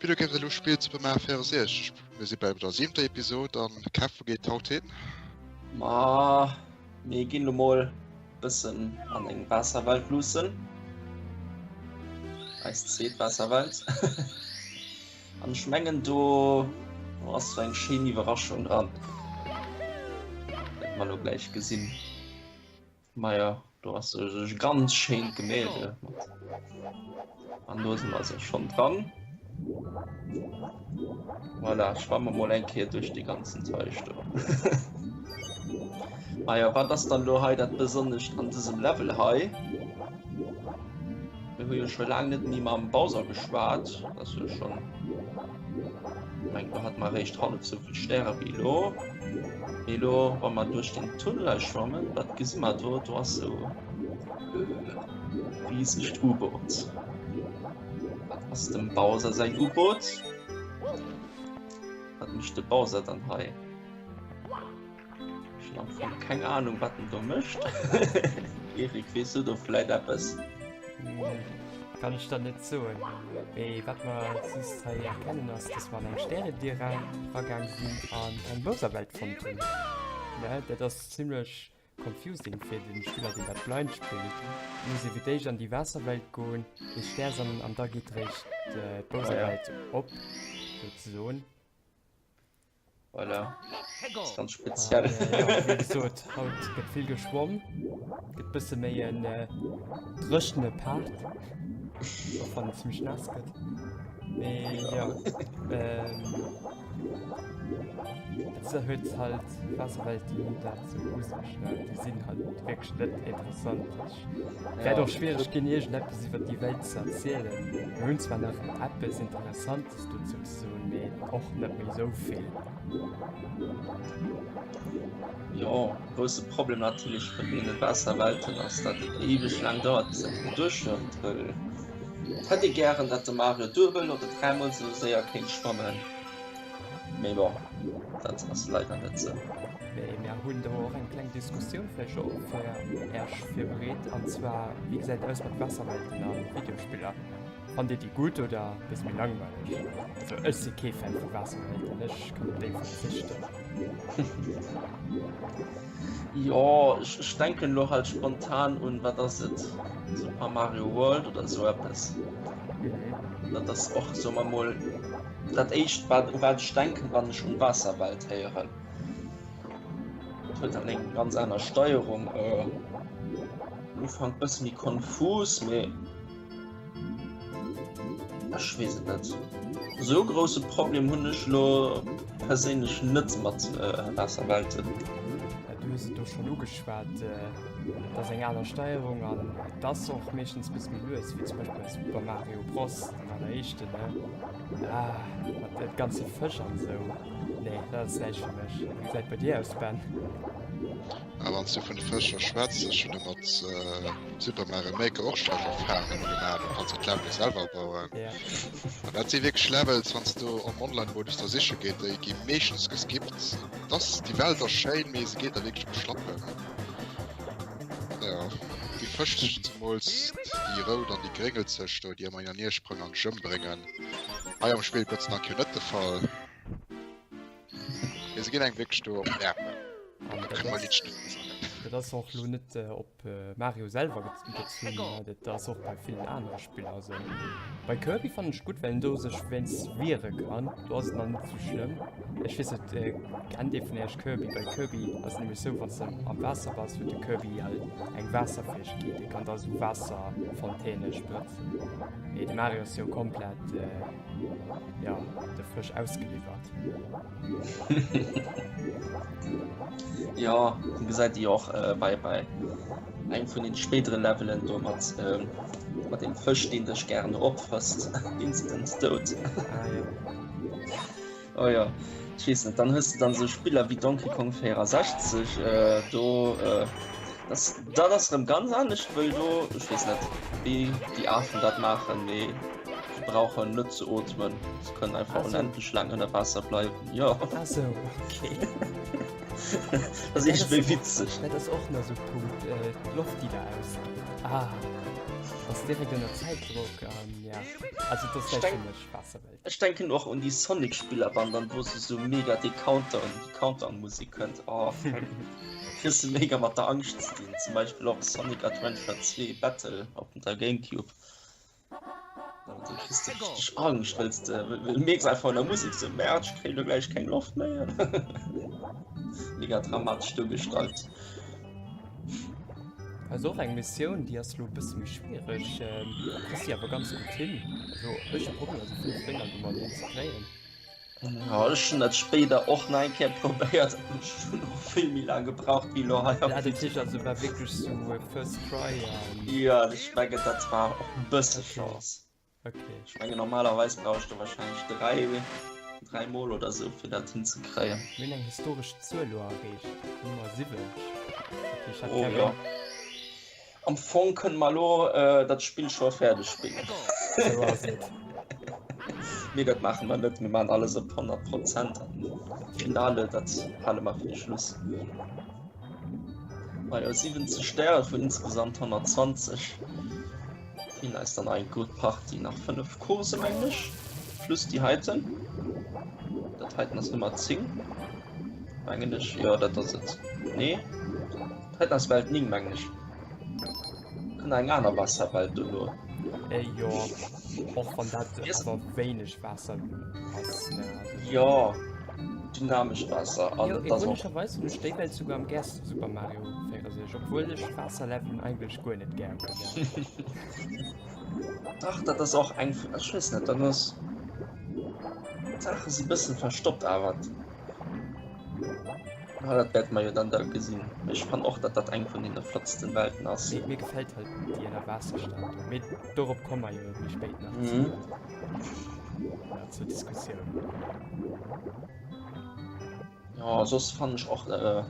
Video Games elo spillt Super Mario 64. Mir si bei der siwenter Episod an Kev, wou geet et haut hin? Ma mir ginn lo mol bëssen an eng Waasserwelt luussen. Eis zweet Waasserwelt. An ech mengen do ass sou eng schéin Iwwerraschung dran. Wäerte mer lo gläich gesinn. Maja, do ass e ganz schéint Gemälde mat. An do si mer also schonn dran. Voilà, schwamme mol eng Kéier duerch de ganzen Teich do. Maja, wat ass dann lo hei dat Besonnescht an dësem Level hei? Mir hu jo scho laang net méi mam Bowser geschwat. Dat ass jo schonn. Mengt do hat mer eréischt hallef sou vill Stäre wéi elo. Mee elo wa mer duerch den Tunnel hei schwammen, wat gesi mer do? Do ass sou e risegt U-Boot. Wat ass dem Bowser säin U-Boot? Wat mécht de Bowser dann hei? Ech hunn am Fong keng Ahnung, wat en do mécht. Erik, weess du do vläit eppes? Nee, kann ech der net soen. Mee wat mer just hei erkennen ass, dass mer an eng Stäredier ragaang sinn an eng Bowser-Welt fonnt hunn. Ne, dat ass zimmlech confusing fir den Spiller, deen dat blind spillt. Muss ee fir d'éischt an déi Waasserwelt goen, ee Stär sammeln an da geet réischt d'Bowser-Welt op, souzesoen. Voilà. Das ist ganz speziell. Ah, ja, ja, wéi gesot, haut gëtt vill geschwomm. Gëtt bësse méi en äh, dréchene Part. Och wann et zimmlech naass gëtt. Mee ja. Ähm, dat huet halt Waasserwelt déi hunn dat sou u sech, ne? Déi sinn halt wierklech net interessant. Ech wäert och schwiereg ginn, iergendeppes iwwer déi Welt ze erzielen. Mir hunn zwar nach eppes Interessantes dozou ze soen, mee och net méi sou vill. Jo, grousse Problem natierlech vun deene Waasserwelten ass, dat et éiweg laang dauert bis een do duerchschwëmmt, wëll et hätt ee gären, dat de Mario duebel oder dräimol sou séier kéint schwammen, mee bon, dat ass leider net sou. Mee mir hunn do och eng kleng Diskussioun vläicht och fir Äerch virbereet, an zwar, wéi gesäit et aus mat Waasserwelten a Videospiller? Fannt dir déi gutt oder bësse méi langweileg? Also ech si kee Fan vu Waasserwelten, ech kann op déi verzichten. Jo, ech, ech denken elo halt spontan un, wat ass et, Super Mario World oder esou eppes. Dat ass och, soe mer mol, dat éischt wat, u wat ech denken, wann ech un Waasserwelt héieren. Et huet dann eng ganz aner Steierung, am Ufank bësse méi konfus, mee. Ech weess et net. Esou grousse Problem hunn ech lo perséinlech net mat Waasserwelten. Du hues et do schonn ugeschwat, et ass eng aner Steierung an et ass och meeschtens e bësse méi lues, wéi zum Beispill bei Super Mario Bros, dem alleréischten, ne? Ah, mat de ganze Fësch an esou. Nee, dat ass näischt fir mech. Wéi gesäit et bei dir aus, Ben? A wann s du vun de Fëscher schwätz, ech hunn mat Super Mario Maker och schlecht Erfahrungen gemaach, du kanns jo d'Levele selwer bauen. An dat si wierklech Levels, wann s du am Online-Modus da siche geet, déi gi meeschtens geskippt. Dass déi Welt ass schéin, mee se geet der wierklech op d'Schlappen. Jo, déi Fësch zemools, déi rout an déi gréngelzeg do, déi ëmmer iwwernee sprangen an dech ëmbréngen. Hei am Spill Gott sei Dank jo net de Fall. Mee se ginn engem wierklech do op d'Nerven. An dat ass, dat ass och lo net op Mario selwer bezunn, dat ass och bei villen anere Spiller esou. Bei Kirby fannen ech gutt, well en do sech wéinst wiere kann, do ass et nach net sou schlëmm. Ech weess net, kennt ee vun iech Kirby? Bei Kirby ass et nämlech sou, wann s de am Waasser bass, huet de Kirby halt eng Waasserfäegkeet, e kann da sou Waasserfontäne sprëtzen. Mee de Mario ass jo komplett, jo, de Fësch ausgeliwwert. Ja gesäit Dir och äh, bei bei engem vun den spéidere Levelen do mat ähm, mat dem Fësch deen dech gären opfrësst instant dout. Ah, ja. Oh ja ich weess net, dann hues du dann sou Spiller wéi Donkey Kong 64 äh, do äh, das, dat ass rëm ganz anescht, wëll do ech weess net wéi déi Afen dat maachen, mee Se brauchen net ze ootmen, se kënnen einfach onendlech laang ënner Waasser bleiwen. Jo. Ah sou, okay. Dat ass iergendwéi witzeg. Dat ass och nach sou e Punkt, d'Loft déi da ausgeet. Ah. Bass direkt ënner Zäitdrock an ja, also dat ass näischt fir mech, Waasserwelt. Ech denken och un déi Sonic Spiller wann dann wou se sou mega dee Counter déi Counter Musik kënnt oh kriss de mega mat der Angscht ze dinn zum Beispill och Sonic Adventure 2 Battle op der Gamecube do kriss de richteg Angscht wëlls de mierks einfach un der Musik sou merde ech kréien elo gläich keng Loft méi mega dramatesch duergestallt. Ass och eng Missioun, déi ass lo e bësse méi schwiereg, kriss déi awer ganz gutt hin. Also ech hu probéiert esou 5 Fénger domat hinzekréien. Jo, ech hunn dat spéider och nach eng Kéier probéiert an ech hunn och vill méi laang gebraucht wéi elo hei op. Dat heescht also war wierklech sou first try an. Jo, ech mengen dat war och e bësse Chance. Okay. Ech mengen normalerweis brauch ech do wahrscheinlech 3, 3 mol oder sou fir dat hinzekréien. Mir hunn eng historesch Zuel lo erreecht, d'Nummer 70. Okay, ech hat Oh keng jo. Am Fong kënne mer lo äh, dat Spill scho fäerdeg spillen. Sou ass et. Mee dat maache mer net, mir maachen alles op 100 Prozent an Finale, dat hale mer fir de Schluss. Majo, 70 Stäre vun insgesamt 120. Ginn eis dann eng gutt Partie, nach 5 Coursen mengen ech, plus déi heiten. Dat heiten ass Nummer 10 mengen ech, jo dat ass et. Nee, dat heiten ass Welt 9 mengen ech. Kënnt eng aner Waasserwelt dono. Äh, jo, och wann dat awer wéineg Waasser ass, ne? Also. Jo. Dynamescht Waasser an Jo, ironescherweis hunn ech déi Welt souguer am gärste zu Super Mario 64, obwuel ech Waasserlevelen eigentlech guer net gär hunn. Dach, dat ass och eng vun, ech weess net, dat ass, d'Saache si bëssen verstoppt awer. Ah, dat wäerte mer jo dann da gesinn. Mee ech fannen och, datt dat eng vun deene flottsten Welten ass. Mir, mir gefält halt déi Ënnerwaasserstad do, mee dorop komme mer jo méi spéit nach zu. Ja, zur Diskussioun. Ja, soss fannen ech och äh,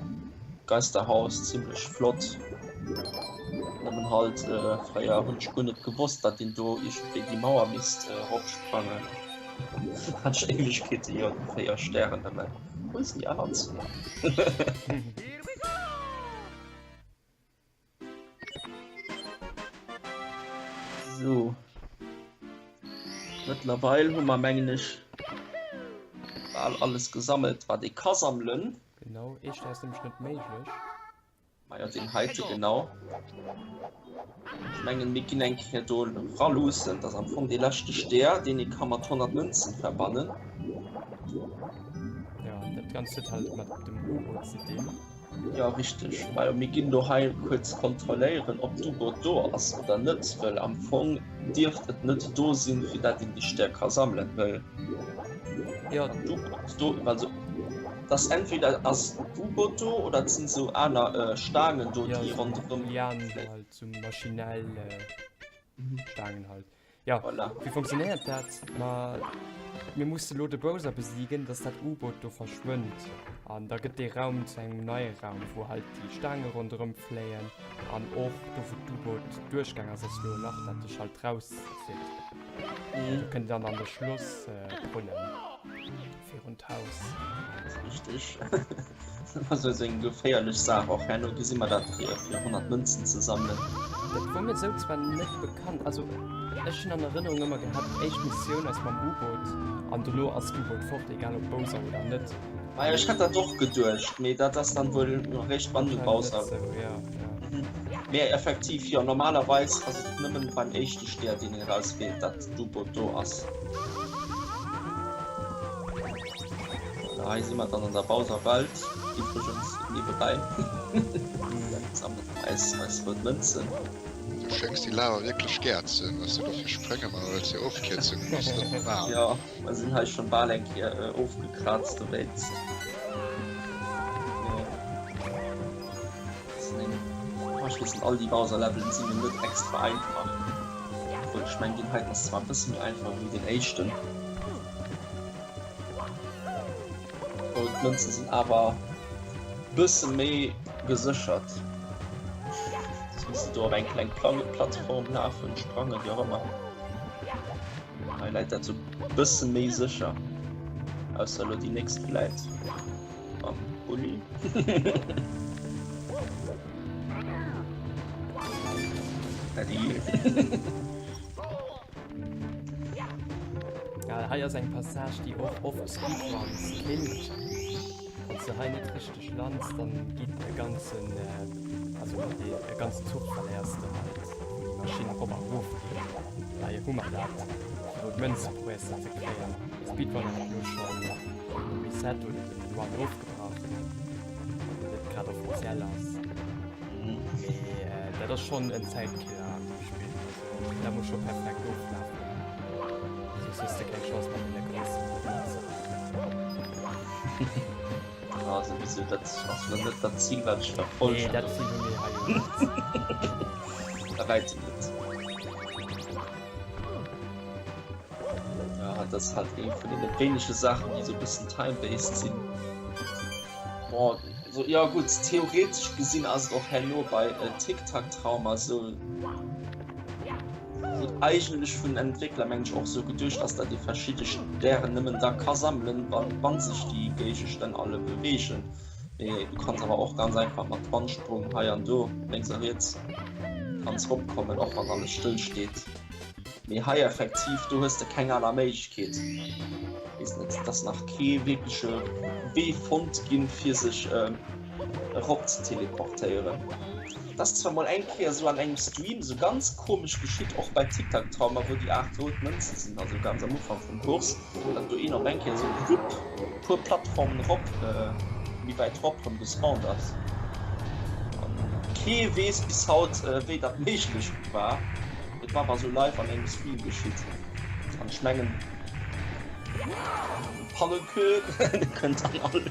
Geisterhaus zimmlech flott. Nëmmen halt äh, fréier hunn ech guer net gewosst, datt een do iergendwéi déi Mauer misst äh, eropsprangen. Hat ech Éiwegkeete jo déi 4 Stären nëmmen. Wou sinn déi aner zwee? So. Mëttlerweil hu mer mengen ech bal alles gesammelt, wat ee ka sammelen. Genau, ee Stär ass nämlech net méiglech. Majo, deen heite genau. Ech mengen, mir ginn eng Kéier do eraluussen. Dat ass am Fong dee leschte Stär, deen ee ka mat 100 Mënzen verbannen. Ja, dat Ganzt huet halt mat dem U-Boot ze dinn. Jo richteg, well mir ginn do hei kuerz kontrolléieren ob d'U-Boot do ass oder net, well am Fong dierft et net do sinn fir dat een déi Stäer ka sammelen, well wann d'U-Boot do, also et ass entweder ass d'U-Boot do oder et sinn esou aner Staangen do déi ronderëm Lianen halt, sou maschinell Staangen halt. Ja, voilà. Wéi funktionéiert dat? Ma mir musse lo de Bowser besiegen, dass dat U-Boot do verschwënnt. An da gëtt dee Raum zu engem neie Raum, wou halt déi Staange ronderëm fléien an och do wou d'U-Boot duerchgaang ass, ass lo e Lach, dat dech halt rauszitt. Mhm. Do kënnt dann an de Schloss äh, brunnen virun d'Haus. Richtig. Dat ass eng geféierlech Saach och. Herno gesi mer dat fir fir 100 Mënzen ze sammelen. Dat wor mir sou zwar net bekannt. Also ech hunn an Erënnerung ëmmer gehat, d'éischt Missioun ass mam U-Boot an dono ass d'U-Boot fort, egal ob Bowser oder net. Majo ech hat dat och geduecht, mee dat ass dann wuel eréischt wann du Bowser. Anscheinend net sou, ja, ja. Mee effektiv jo, normalerweis ass et nëmmen beim éischte Stär deen een erauswählt dat d'U-Boot do ass. Voilà, hei si mer dann an der Bowser Welt, iwwregens niewebäi. Sammelt eis eis rout Mënzen. Du schéngs déi Lava wierklech gär ze hunn, was du do fir Sprénge man wëlls fir Ofkierzungen, ass net normal. Jo, mer sinn hei schon bal eng Kéier ofgekrazt dowéinst. Jo. Ech weess net, all déi Bowser Levelen si mir net extra einfach. Obwuel ech mengen deen heiten ass zwar e bësse méi einfach wéi deen éischten. Oh, d'Mënze sinn awer bësse méi geséchert. Soss muss de do op eng kleng Plattform lafen, sprangen, wéi och ëmmer. Hei läit dat sou bësse méi sécher. Ausser elo déi nächst vläit mam Bulli. Äddi. Ja, hei ass eng Passage, déi och oft Speedruns killt. Wann s de hei net richteg lands, dann geet e ganzen, also e ganzen Zuch verléiers de halt, wou déi Maschinn erop a erof geet. Hei hu mer dat, fir do d'Mënze probéiers de ze kréien. Speedrunner hat lo schonn de Reset oder den Run ofgebrach, wann en net grad offiziell ass. Mee dat ass schonn en Zäitkiller an deem Spill. Also dat muss scho perfekt oflafen, soss hues de keng Chance mat deene groussen Mënzen. Also wieso dat ass lo net dat Zil wat ech verfolgen. Nee, dat Zil hu mir hei jo net. Bei wäitem net. Ja, dat ass halt ee vun deene wéinege Saachen déi sou e bëssen time-based sinn. Boah, also ja gutt, theoretesch gesinn ass et och herno bei Tic Tac Trauma sou, wou et eigentlech vun den Entwéckler meng ech och sou geduecht ass, datt ee verschidde Stären nëmmen da ka sammelen, wa wann sech déi Géigestänn alle beweegen. Mee du kanns awer och ganz einfach mat Wandsprung hei an do lénks a riets kanns ropkommen, och wann alles stëll steet. Mee hei effektiv, do hues de keng aner Méiglechkeet. Weess net, et ass nach kee wierkleche Wee fonnt ginn, fir sech erop ze teleportéieren. Et ass zwar mol eng Kéier sou an engem Stream sou ganz komesch geschitt, och bei Tic-Tac-Trauma, wou déi 8 rout Mënze sinn, also ganz am Ufank vum Kurs, datt do een op eng Kéier sou wupp puer Plattformen erop, méi wäit erop rëm gespawnt ass. An kee weess bis haut, wéi dat méiglech war. Et war awer sou live an engem Stream geschitt. An ech mengen de Pannekö dee kënnt an all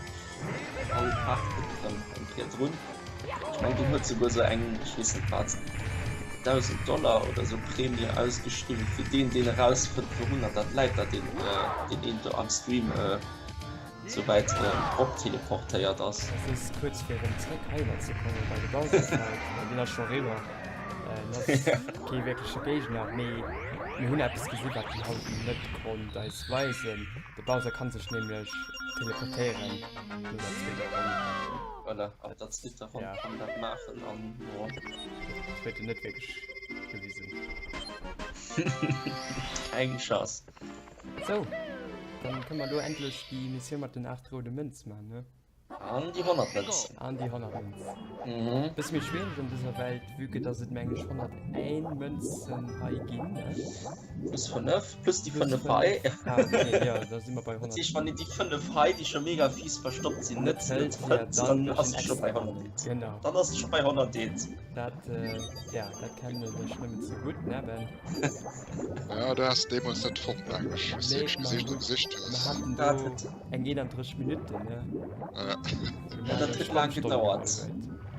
all Part erëm eng Kéier drun. Ech mengen deen huet souguer sou eng, ech weess net wat, 1.000 Dollar oder sou Prämie ausgeschriwwen fir deen deen erausfënnt wourunner dat läit, datt deen deen een do am Stream Souwäit erop teleportéiert ass. Et ass kuerz fir erëm zréck heihinner ze kommen bei de Bowser Fight, well deen ass scho eriwwer. En ass kee wierkleche Géigner, mee mir hunn eppes gesi wat en haut net konnt eis weisen. De Bowser kann sech nämlech teleportéieren no der zweeter Ronn. Voilà, ab der zweeter Ronn kann en dat maachen an jo. Dat huet en net wierklech gewisen. Keng Chance. Sou, dann kënne mer elo endlech déi Missioun mat den 8 roude Mënz man, ne? An déi 100 Mënz. An déi 100 Mënz. Mhm. Bësse méi schwiereg an dëser Welt, vue que dass et meng ech 101 Mënzen hei ginn, ne? Plus 5, plus déi 5 hei. Ah, okay, ja, da si mer bei 100. Dat heescht, wann een déi 5 hei, déi scho mega fies verstoppt sinn, net hëlt, ja, dann ass et scho bei 101. Genau. Dann ass et scho bei 101. Dat, ja, dat kennen ech nëmmen ze gutt, ne Ben? Ja, du has deemools net fonnt, meng ech. Wéi s du Nee, wierklech mer gesicht hunn, a gesicht mer hues. haten Dat do huet. eng 31 Minutten, ne? Ja. Ja, dat huet laang gedauert.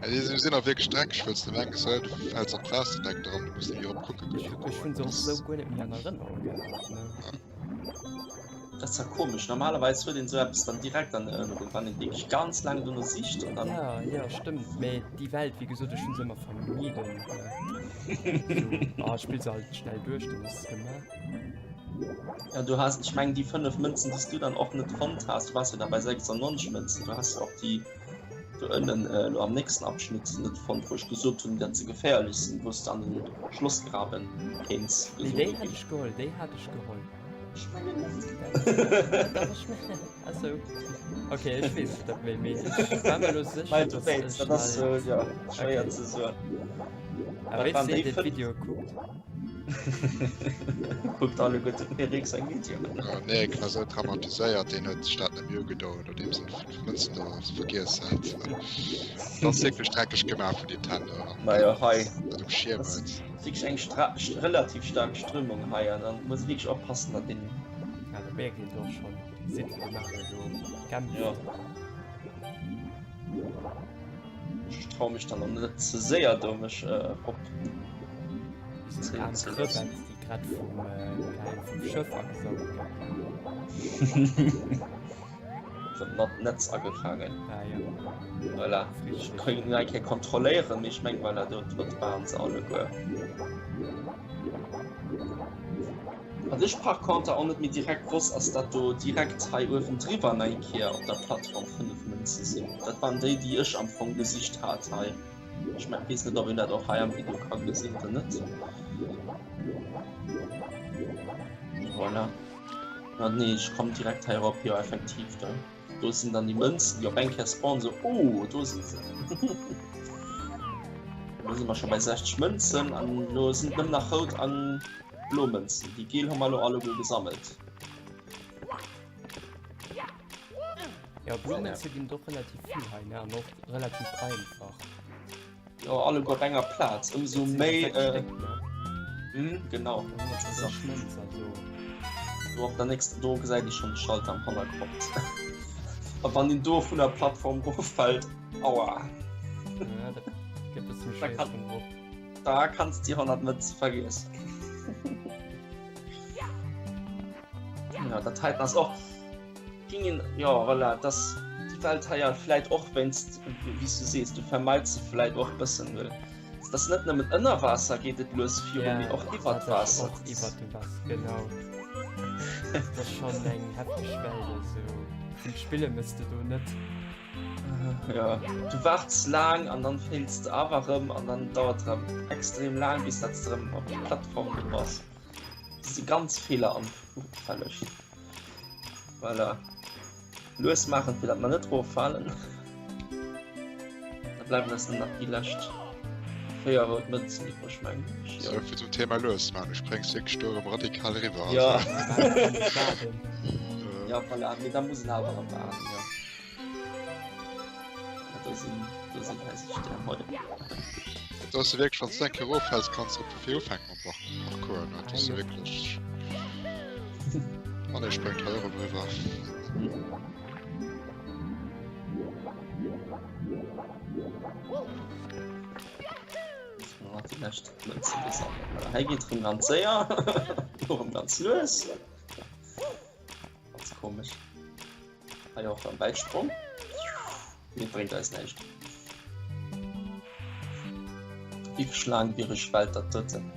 Ja, déi sinn och wierklech dreckeg, wëlls de mengs, hä? Du fäls an d'Waasser direkt eran, du muss net méi erop kucke Ech, goen. ech hunn se och esou guer net méi an Erënnerung gehat, ne? Dat ass ja komesch. Normalerweis huet een esou eppes dann direkt an Erënnerung, wann een wierklech ganz laang dono sicht an dann. Ja, ja, stëmmt. Mee déi Welt, wéi gesot, ech hunn se ëmmer vermiden. So, ah, ech spill se halt schnell duerch, dann ass es gemaach. Ja, du has, ech mengen déi 5 Mënzen, déi s du dann och net fonnt has, du waars jo da bei 96 Mënzen, du has jo och déi do ënnen elo am nächsten Abschnitt net fonnt, wou ech gesot hunn, datt se geféierlech sinn, wou s de an den Schlossgraben kéints Nee, gesot déi hat ginn. ech geholl, déi hat ech geholl. Ech mengen net. Dach, ech mengen, also, okay, ech weess et net méi, mee ech war mer elo sécher, Mei, du dass wéinst, ech dat ass halt. jo schwéier Okay. ze soen. A Dat wéinst waren dir déi den 5. Video kuckt. Kuckt alleguerten dem Eric seng Videoen. Oh nee, ik war sou traumatiséiert, deen huet sech dat net méi ugedoen, nodeems en 5 Mënzen do vergiess hat. Dat ass wierklech dreckeg gemaach vun Nintendo an Majo, hei dat um Schierm ass huet. wierklech eng stra relativ staark Strömung hei an dann muss ee wierklech oppassen, datt een. Ja, dat mierkt een och schonn, gesit wéi de Mario do kämpft. Jo. Ech trau mech dann och net ze séier do mech op. Wéi sou eng aarm Krëbett, déi grad vum, keng Ahnung, vum Schëff agesaugt gëtt. Vum Nat Netz agefaangen. Ah jo. Voilà. Ech kann nach eng Kéier kontrolléieren, mee ech mengen, voilà, do do waren se alleguer. Wat ech par conter och net méi direkt wosst, ass dat do direkt hei uewen driwwer nach eng Kéier op der Plattform 5 Mënze sinn. Dat waren déi, déi ech am Fong gesicht hat hei. Ech mein, weess net, ob een dat och hei am Video ka gesinn oder net. Voilà. Ja, nee, ech komm direkt hei erop, jo effektiv da. Do sinn dann déi Mënzen, déi op eng Kéier spawnen, so, oh, do sinn se. Lo si mer scho bei 60 Mënzen an lo sinn et nëmmen nach rout an blo Mënzen. Déi giel hu mer lo alleguer gesammelt. Ja, Blummenze ginn doch relativ vill hei, ne? An och relativ einfach. Jo, alleguer op enger Plaz. Ëmsou méi. Äh, mm, genau. Do op der nächsten do gesäit ich schon de Schalter am Hannergrond. A wann den do vun der Plattform roffällt, aua. Ja, dat gëtt bëssen Da schwéier kann- vun op. Da kanns déi 100 Mëtze vergiessen. Ja, dat heiten ass och gingen ja voilà, das die Welt hei ja vläit och wéinst wéi s du sees, du vermeits se vläit och bëssen, well et ass net nëmmen ënner Waasser geet et lues virun, mee och iwwer d'Waasser. Och iwwer dem Waasser, genau. Dat ass schonn eng hefteg Welt, also vill spille mëss de do net. Ja, du waarts laang an dann fails de awer erëm an dann dauert erëm extrem laang bis dat s de erëm op der Plattform do bass. Si ganz feeleranfälleg. Voilà. Lues maachen, fir dat mer net roffalen. Da bleiwen eis nëmmen nach déi lescht 4 rout Mënzen iwwreg, mengen ech. Jo. Souvill zum Thema lues maachen. Du spréngs wierklech do erëm radikal eriwwer. Ja. Ja, voilà. Mee da muss en awer erëm waarden, jo. Do sinn, do sinn eis Stär hei. Do ass wierklech, wann s du eng Kéier eroffäls, kanns du erëm vu vir ufänken mam Parcours, ne? Dat ass wierklech. An e spréngt hei och erëm eriwwer. Déi lescht Mënzen gesammelt. Hei geet erëm ganz séier, do erëm ganz lues. Ganz komesch. Hei och am Wäitsprong. Mee bréngt eis näischt. Wierklech laangwiereg Welt dat doten.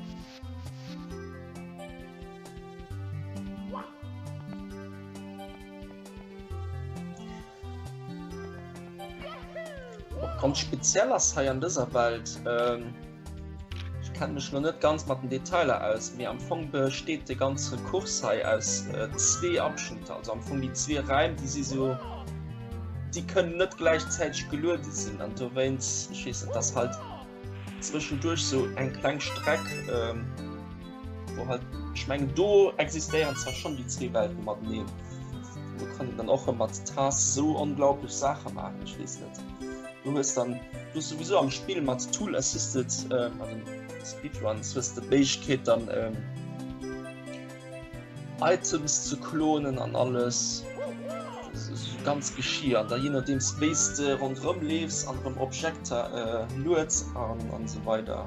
Och ganz speziell ass hei an dëser Welt, ähm, Ech kenne mech lo net ganz mat den Detailer aus, mee am Fong besteet de ganze Kurs hei aus zwee Abschnitter, also am Fong déi zwee Räim, déi si sou, déi kënnen net gläichzäiteg geluede sinn an dowéinst, ech weess net, dass halt zwëschenduerch sou eng kleng Streck, wou halt, ech mengen do existéieren zwar schonn déi zwee Welten mateneen, do kann een dann och erëm mat TAS sou onglaublech Saache maachen, ech weess net. Du hues dann du hues souwisou am Spill mat Tool Assisted äh, also Speedruns hues de d'Méiglechkeet dann ähm, Items ze klonen an alles ganz Geschir an da je nodeems wéis de ronderëm leefs an erëm Objekter äh, lueds an an esou weider.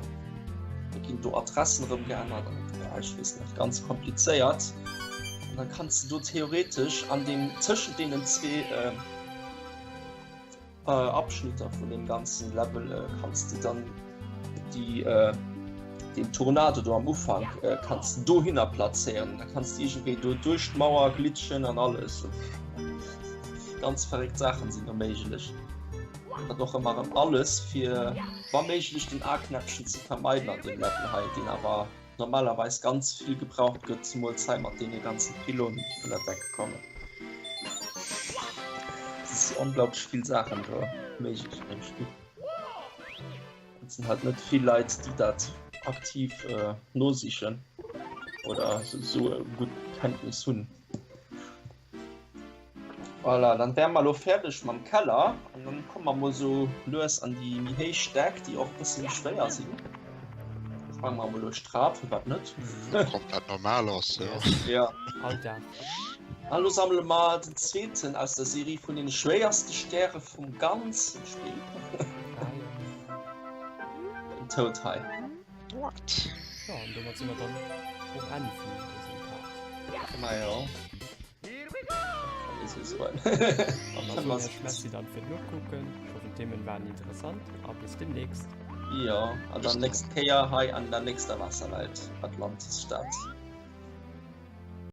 Da ginn do Adressen erëm geännert an ja, ech weess net ganz komplizéiert. An dann kanns du do theoretesch an dem tëschent deenen zwee äh, Abschnitter vun dem ganzen Level kanns de dann déi den Tornado do am Ufank kanns de dohinner plazéieren. Da kanns de iergendwéi do duerch d'Mauer glitschen an alles. Ganz verréckt Saachen sinn do méiglech. Dat och ëmmer erëm alles fir wa méiglech den A-Knäppchen ze vermeiden an deem Level hei, deen awer normalerweis ganz vill gebraucht gëtt, zemools hei mat deene ganzen Pylonen, déi vun der Decke kommen. Et si onglaublech vill Saachen do méiglech an deem Spill. Et sinn halt net vill Leit, déi dat aktiv nosichen oder esou e gutt Kenntnis hunn. Voilà, dann wäre mer lo fäerdeg mam Keller an dann komme mer mol sou lues an déi méi héich Stäck, déi och e bësse méi schwéier sinn. Fange mer mol duerch d'Trap, firwat net? Komplett normal ass, jo. Ja. Alldag. A lo sammele mer den zweeten aus der Serie vun den schwéierste Stäre vum ganzen Spill. Ah, jo. Den Toad hei. What? Ja, an domat si mer dann um Enn vun dësem Part. Majo. Merci dann fir d'Nokucken. Ech hoffen d'Themen waren interessant a bis demnächst. Jo, an der nächst Kéier hei an der nächster Waasserwelt Atlantis Stad.